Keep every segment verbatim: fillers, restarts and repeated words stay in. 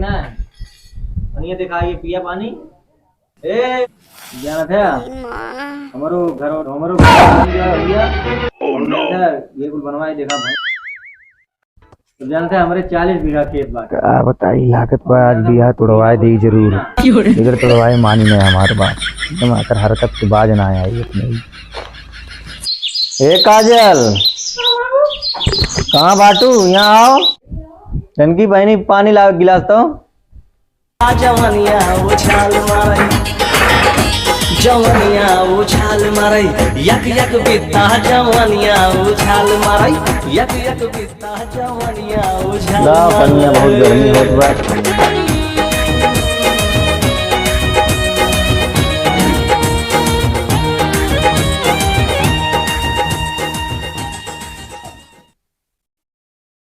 ना, पानी दिखा, ये पिया पानी। ए, जानत है? हमरो घर, हमरो घर बन गया भैया। Oh no! ये कुल बनवाए देखा भाई। तो जानत है, हमरे चालीस बीघा खेत बा। का बताई, लागत बा आज बियाह तोड़वाए देई जरूर। इधर तोड़वाए मानी नहीं हमार बात। एकदम आकर हरकत के बाज ना आई अपने। ए काजल, कहाँ बाटू? यहाँ आओ। तनकी बहिनी पानी लाओ गिलास तो। जवनिया उछाल मारै, जवनिया उछाल मारै, यक यक बित्ता जवनिया उछाल मारै, यक यक बित्ता जवनिया उछाल ला, मारै। पनिया बहुत गर्मी होत बा।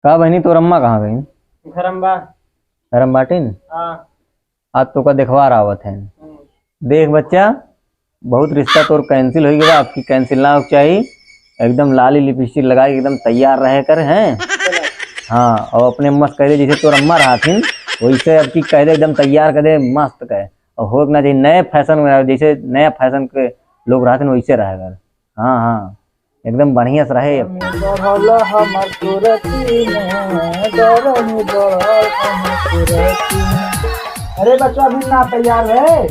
का बहिनी, तोर अम्मा कहाँ गई? घर में बा। घर में बाटिन? हाँ। आज तोका देखवार आवत है। हम्म। देख बच्चा, बहुत रिश्ता तोर cancel होइ गवा, अब की cancel ना होइक चाही। एकदम लाली lipstick लगाइ के एकदम तैयार रहे कर, हैं? हाँ, और अपने मस्त कह दे, जैसे तोर अम्मा रहथिन, वैसे अब की कह दे, एकदम तैयार कर दे, मस्त कहे। और होइक ना चाही, नए fashion में रहे, जैसे नया fashion के लोग रहथिन, वैसे रहे कर। हाँ, हाँ, एकदम बढ़िया से रहे। बढ़ल हमर तुरती में, गरमी बढ़ल हमर तुरती में। अरे बच्चा, अभी ना तैयार है।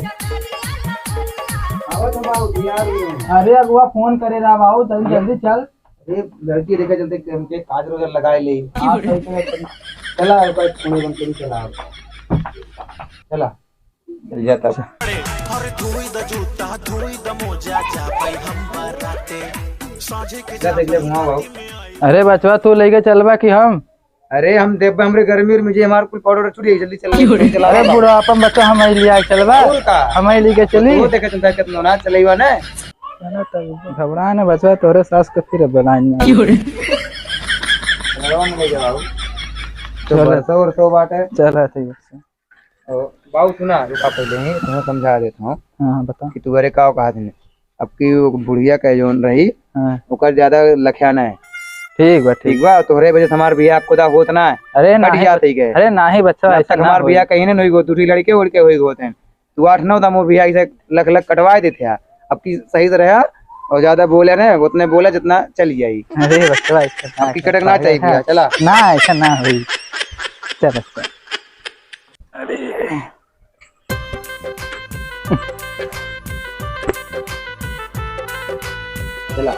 आवत हम बाबू, तैयार ही है। अरे अगुआ फोन करे रहा बाबू, जल्दी, जल्दी चल। अरे लड़की देखे चलते, हमके काजर उजर लगाए ले। हाँ, सही, सही, सही। चला, एक बार फोन बंद करी, चला। चला। चल जाता। अरे धोई द जूता, धोई द मोजा, जा भाई हम बराते। साझे के जा देख ले, घुमाओ, आओ। अरे बचवा, तू लेके चलबा कि हम? अरे हम देबे, हमरे गर्मी और मुझे हमार कुल पाउडर छूट गई, जल्दी चल, जल्दी चला, अरे आओ। बुढ़ापा में बच्चा हम ही लिया के चलबा। और का? हम ही लेके चली। वो देखे तुम कितना ना चलेवा ना। चला तब घबरा ना बचवा, तोरे सास के फिर अब लाइन में। घरवा में ले जाओ। तो चलो। बरसो उरसो बाटे। चला ठीक है। ओ, बाबू सुना, रुका पहले ही, तुम्हें समझा देता हूँ हाँ, हाँ, बता। कि तू घरे का कहा थे। अब की वो बुढ़िया का जौन रही, हाँ। ओकर ज्यादा लख्या ना है। ठीक बा, ठीक। ठीक बा, तोहरे वजह से हमार बियाह खुदा होत ना है। अरे कट नहीं, जात ही गए। अरे नहीं बच्चा, जब ऐसा तक ना हमार होई। बियाह कहीं नहीं होई गो, दूसरी लड़के उड़के होई गो थे। तू आठ नौ दामो बियाह से लख लख कटवाए देते हैं। अब की सही से रहा और ज्यादा बोले ना, उतने बोला जितना चल जाई। अरे बच्चा, ऐसा अब की ना कटक ना चाहिए हाँ। बियाह, चला। ना, ऐसा ना होई। चल बच्चा। अरे। चला।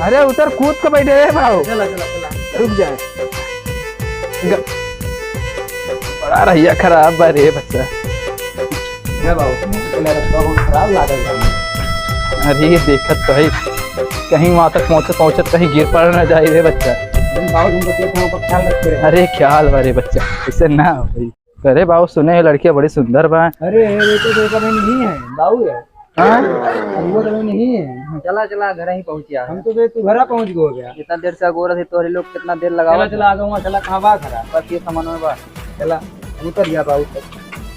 अरे उतर, कूद के बैठे रे भाऊ। चला, चला, चला। रुक जाए। ग-, बड़ा रहिया खराब बा रे बच्चा। ए बाबू, मेरा रस्ता बहुत खराब लागल बा। अरे ये देखत तो है, कहीं वहाँ तक पहुँचत पहुँचत कहीं गिर पड़ ना जाए रे बच्चा। अरे बाबू, तुम बच्चे को ख्याल रखे रहे। अरे ख्याल बा रे बच्चा, ऐसे ना हो भाई। अरे बाबू सुने हैं लड़कियाँ बड़ी सुंदर बा। अरे ये तो देखा नहीं है, बाबू है। हाँ? अरे वो तो नहीं है। चला चला घर ही पहुँचिया। हम तो तू घर पहुँच गो गया। इतना देर से अगोरत है तोहरे लोग, कितना देर लगावा। चला चला आगे वहाँ चला, कहाँ बा खड़ा? बस ये सामान में बा। चला, उतर गया बा, उतर।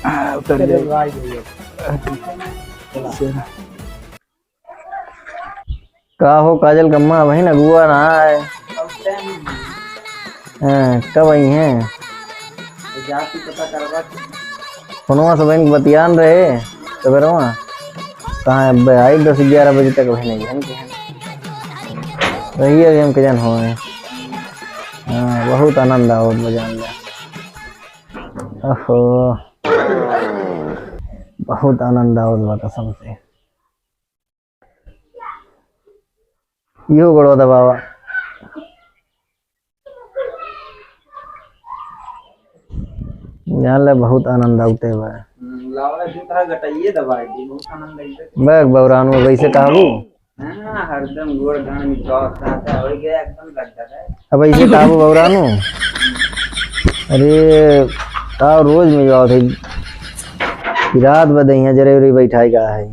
हाँ, उतर चलो, गया। भाई, भाई। चला। का हो काजल कम्मा, अबहिन अगुआ ना आए? हाँ, कब आई हैं? फोनवा से बहन बतियान रहे सबेरवा, कहाँ अब आई दस ग्यारह बजे तक बहन आई है कि हैं? रही अभी हम के जान हो। हाँ, बहुत आनंद आवत बजान ला। ओहो, बहुत आनंद आवत बा कसम से। इहो गोड़वा दबावा। जान ले बहुत आनंद आवते बा। हम्म, लावा जूता गटाइए दबाए दी, बहुत आनंद आइए। बैग बौरान में वैसे कहबू? हाँ, हरदम गोड़ गांड में चौक रहता है, हो गया एकदम लग जाता है। अब ऐसे कहबू बौरानू? अरे, का रोज में जाओ थे कि रात बदे यहाँ जरे उरे बैठाई का है।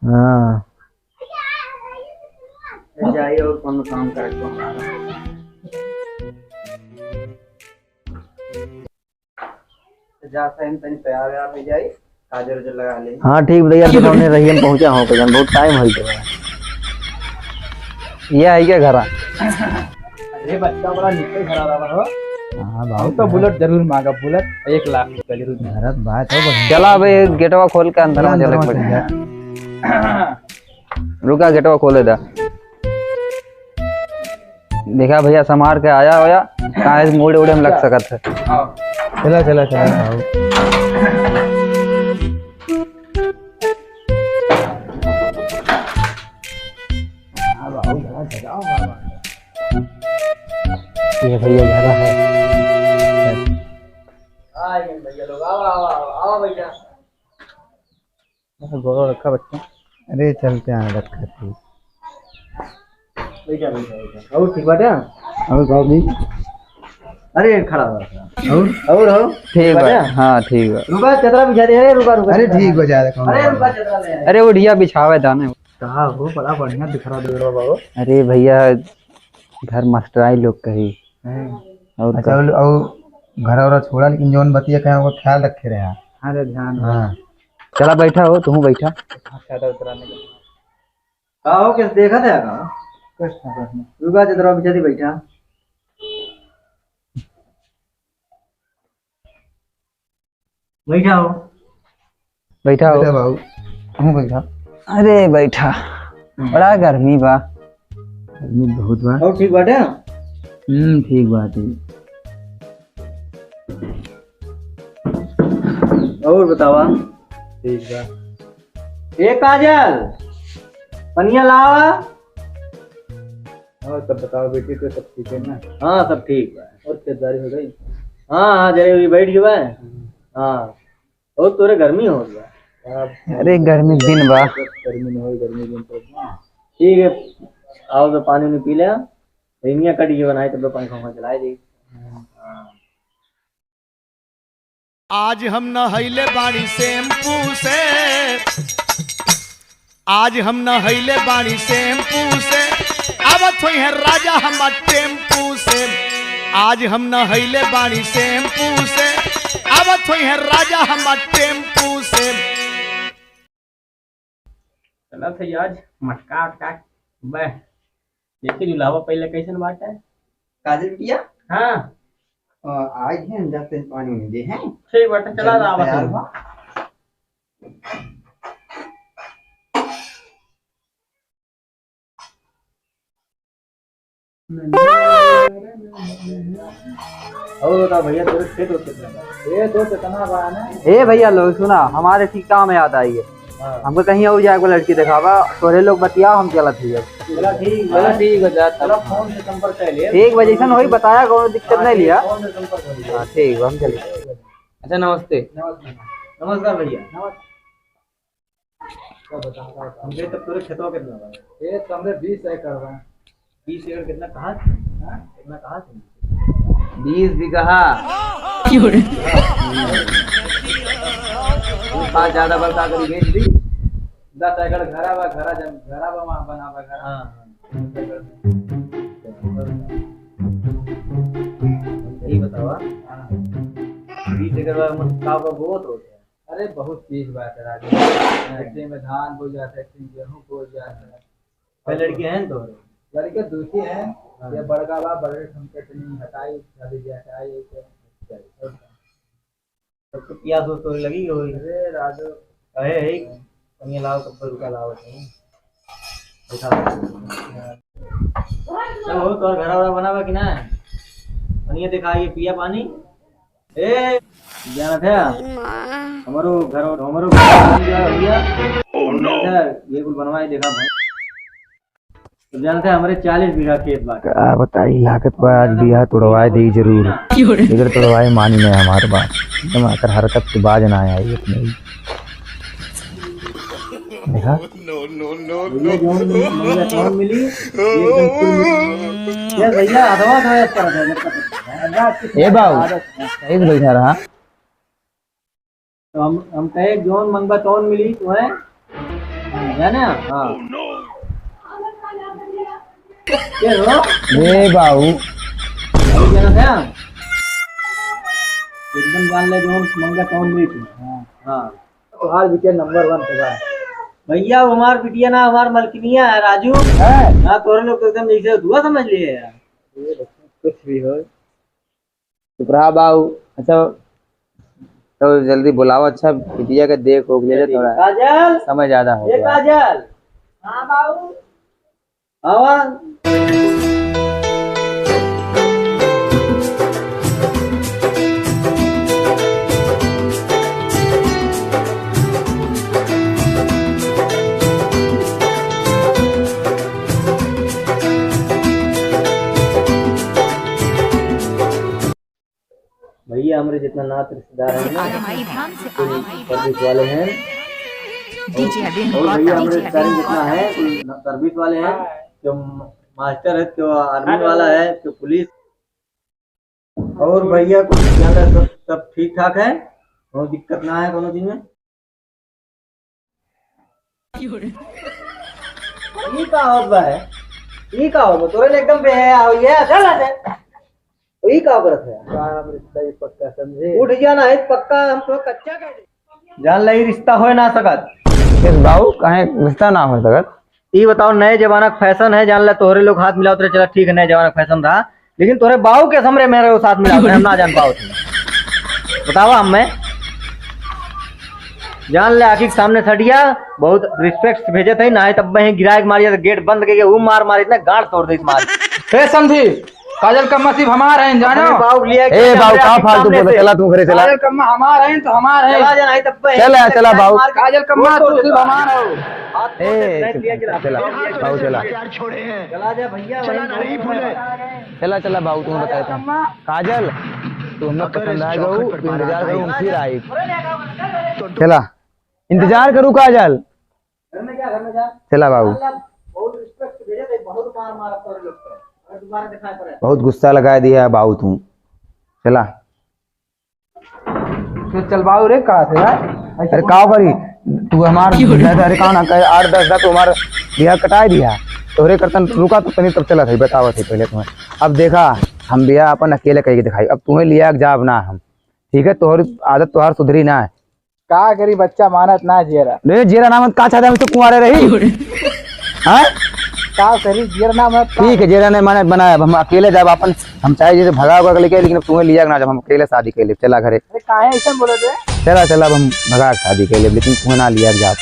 हाँ। जाइए और कौन काम करे तो। तो जाता है, तनी तैयार व्यार हो जाई, काजर उजर लगा ले। हाँ, ठीक भैया, तो हमने रहिए, हम पहुँचा हूँ, तो बहुत टाइम हो गया। ये है क्या घरा? अरे बच्चा बड़ा नीचे घरा रहा हो। हाँ। हाँ बाबू, हम तो बुलेट जरूर मांगा, बुलेट एक लाख रुपया जरूर मांगा। भरत भाई तो बढ़िया। चला अबे, गेटवा खोल के अंदर हाँ, में चले अंदर में पड़े। चल जा। रुका, गेटवा खोले दा। देखा भैया, समार के आया होया, काहे मूड़े उड़े में लग सकत है। चला, चला, चला, आओ। ये भैया घर है। आ गए भैया लोग, आओ, आओ, आओ, आओ भैया। गोड़ रखा बच्चा। अरे चलते हैं, रखा ठीक। बैठा, बैठा, बैठा। और ठीक बाटे? और बाबू जी? अरे खड़ा हो, खड़ा। और? और, और? ठीक बा। बाटे? हाँ, ठीक बा। रुका, चदरा बिछा दे। अरे रुका, रुका, अरे चदरा ठीक ले। बा, ज्यादा कौन अरे बा? रुका, चदरा ले। अरे ओढ़िया बिछावे दाने। कहा हो, बड़ा बढ़िया दिख रहा, देख रहा बाबू। अरे भैया, घर मास्टराई लोग कही। हैं। और अच्छा, का? और, और घर और छोड़ा, लेकिन जौन बतिया कहे, ओकर ख्याल रखे रहे। अरे ध्यान रख। हाँ। चला बैठा हो, तू बैठा। हाँ, चादर उतराने का। का हो, कैसे देखा था का? कुछ ना, कुछ ना। रुका, चदरा बिछा दी, बैठा। बैठा हो। बैठा हो। बैठा बाबू। हूँ बैठा। अरे बैठा। हम्म। बड़ा गर्मी बा। गर्मी बहुत बा। और ठीक बाटे? हम्म, ठीक बाटे। और बतावा? ठीक बा। ए काजल, पनिया लावा। और सब बताओ बेटी, तो सब ठीक है ना? हाँ, सब ठीक बा। और खरीदारी हो गई? हाँ, हाँ, जरे अभी बैठ गए बा। हाँ, बहुत तोरे गर्मी हो गया। अरे, गर्मी दिन बा। गर्मी न होई, गर्मी दिन तो। ठीक है, आओ तो पानी उनी पी ले। रेनिया कट गई बनाए, तब तो पंखा उंखा चलाए दे। हाँ। आज हम नहैले बाड़ी शैम्पू से, आज हम नहैले बाड़ी शैम्पू से, आवत होई है राजा हमार टेम्पू से। आज हम नहैले बाड़ी शैम्पू से, आवत होई है राजा हमार टेम्पू से। चलत है आज मटका वटका, बह, देखी दुल्हावा पहिले कैसन बाटे। काजल बिटिया? हाँ। अ, आज है, हम जाते हैं पानी उनी दे, हैं? ठीक बाटे, चला जल्दी आवत तैयार हूँ। हुआ। और बता भैया, तोरे खेत ओत कितना बा? खेत ओत कितना बा ना? ए भैया लोग, सुना, हमारे ठीक काम याद आई है। हाँ। हमको कहीं और जाए को लड़की दिखावा, तोरे लोग बतियाओ, हम चलत ही अब। चला ठीक बा। चला ठीक बा, जा चला तब। फोन से संपर्क कर ले। ठीक बा, जैसन होई बताया, कोनो दिक्कत हाँ, नहीं ठीक, लिया। फोन से संपर्क कर ले। हाँ, ठीक बा, हम चलिए। अच्छा, नमस्ते। नमस्ते। नमस्कार भैया। नमस्ते। का बताओ, का बताओ? हमरे तब तोरे खेतवा कितना बा? ये तो हमरे बीस एकड़ बा। बीस एकड़ कितना कहाँ से? हाँ? कितना कहाँ से? बीस बीघा। क्यों रे? वो का ज्यादा बा, का करी, बेच दी? दस एकड़ घरा बा, घरा जम-, घरा बा, वहाँ बना बा घरा। हाँ, हाँ। यही बतावा। हाँ। बीस एकड़ बा, मन का बा, बहुत हो गया। अरे बहुत चीज बाटे राजू। हाँ। एक दिन में धान बोई जात है, एक दिन गेहूं बोई जात है। कोई लड़की है तो? लड़के दो ही हैं। हाँ। ये बड़का बा, बड़े ठुमके तनी हटाई, शादी ब्याह कराई, ऐसे। अच्छा। तब तो प्यास उस तो लगी होई। अरे राजू। कहे है, पनिया लाओ, कब रुका लाओ, है। देखा। चल हो, तोर घरा वरा बना बा कि ना? पनिया देखा, ये पिया पानी। ए, जानत है? हमारो घर, हमारो घर बन गया भैया। Oh no! जानत है? ये कुल बनवाए देखा भाई। तो जानत है, हमारे चालीस बीघा खेत बा। का बताई, लागत बा आज बियाह तोड़वाए देई जरूर। क्यों रे? इधर तोड़वाए मानी नहीं हमार बात। एकदम आकर हरकत के बाज ना आई अपने। देखा? No, no, no, भैया, no। जौन मिली, भैया, जौन मिली, ये एकदम कुल मिली। ये भैया, अधवा अधवा याद कर रहे हैं, याद कर रहे हैं। अल्लाह की ए बाबू, आदत है। सही से बैठा रहा। तो हम, हम कहे, जौन मंगबा तौन मिली तुम्हें, जाने? हाँ। के हो? ए बाबू। बाबू जाना था? एकदम जान ले, जौन मंगबा तौन मिली तुम्हें। हाँ। हाँ। तोहार बिटिया नंबर वन पे बा। भैया, वो हमार बिटिया ना, हमार मलकिनिया है, राजू। है? हाँ, तोरे लोग तो एकदम जैसे दुआ समझ लिए यार। ये देखो, कुछ भी हो। चुप रहा बाऊ। अच्छा, तो जल्दी बुलाओ। अच्छा, बिटिया के देख ओख ले जा थोड़ा। काजल! समय ज्यादा हो ए गया। काजल! हाँ बाऊ। आवा। भैया हमरे जितना नात रिश्तेदार हैं ना, कोई सर्विस वाले हैं। और, और भैया हमरे रिश्तेदार जितना है, कोई न-, सर्विस वाले हैं, जो म-, मास्टर है, जो आर्मी वाला है, जो पुलिस। और भैया कुछ ज्यादा सब, सब ठीक ठाक है, कोनो दिक्कत ना है कोनो चीज में। ई का होत बा है? ई का होत बा? तोरे ने एकदम बेहया हो गया, चल आ जा। तो ई का करत है? का हम रिश्ता ही पक्का समझे? उठ जा ना, है पक्का, हम तो कच्चा कह दे। जान ले, ई रिश्ता होए ना सकत। किस बाऊ, काहे रिश्ता ना हो सकत? ई बताओ, नए जमाना का फैशन है, जान ले, तोहरे लोग हाथ मिलावत रहे, चला ठीक है, नए जमाना का फैशन रहा, लेकिन तोहरे बाऊ के हमरे मेहरारू साथ मिलावत रहे, हम ना जान पावत है। बतावा हमें। जान ले, आँखी के सामने से हटिया, बहुत रिस्पेक्ट से भेजत है, ना है तब मैं गिराए के मारिया, तो गेट बंद करके वो मार मारी, इतना गांड तोड़ दे मार। ए समधी, काजल कम्मा सिर्फ हमार हैं, जानो? अपने बाऊ के लिए ए बाऊ, का फालतू बोलत है? चला तू घरे चला। काजल कम्मा हमार हैं तो हमार हैं। चला जा, नहीं तब चला, चला बाऊ। काजल कम्मा तू सिर्फ हमार हो। ए, चला, बाऊ चला। चला जा भैया, चला, चला बाऊ, तुम्हें बताया था। काजल, तू हमें पसंद आ गऊ, तू इंतजार करो, हम फिर आए। चला, इंतजार करू काजल। घर में जा, घर में जा। चला बाबू। साला बहुत रिस्पेक्ट से भेजे थे, बहुत मार मारा तोरे लोग पे। अगर दोबारा दिखाई पड़े। बहुत गुस्सा लगा दिया है बाबू तू। चला। तो चल बाबू रे, कहा थे यार? ऐसे अरे कौन का करी? तू हमार, अरे कहा ना, कहे आठ दस दा तू हमार बियाह कटाई दिया। तोहरे करतन रुका तो तनी तब चला था, बतावा थे पहले तुम्हें। अब देखा, हम बियाह अपन अकेले कहीं दिखाई, अब तुम्हें लिया जाब ना हम, ठीक है? तोहर आदत तोहार सुधरी ना है। का करी, बच्चा मानत ना जेरा। रे जेरा ना मानत, का चाहता है, हम तो कुंवारे रही। हाँ? का करी, जेरा ना मानत, का ठीक है, जेरा नहीं मानत बनाया, अब हम अकेले जाब अपन, हम चाहे जैसे भगा भगा के लेके, लेकिन अब तुम्हें लिया ना जाब, हम अकेले शादी कर ले, चला घरे। अरे काहे ऐसा बोलत है? चला, चला, अब हम भगा के शादी कर ले, लेकिन तुम्हें ना लिया जाब।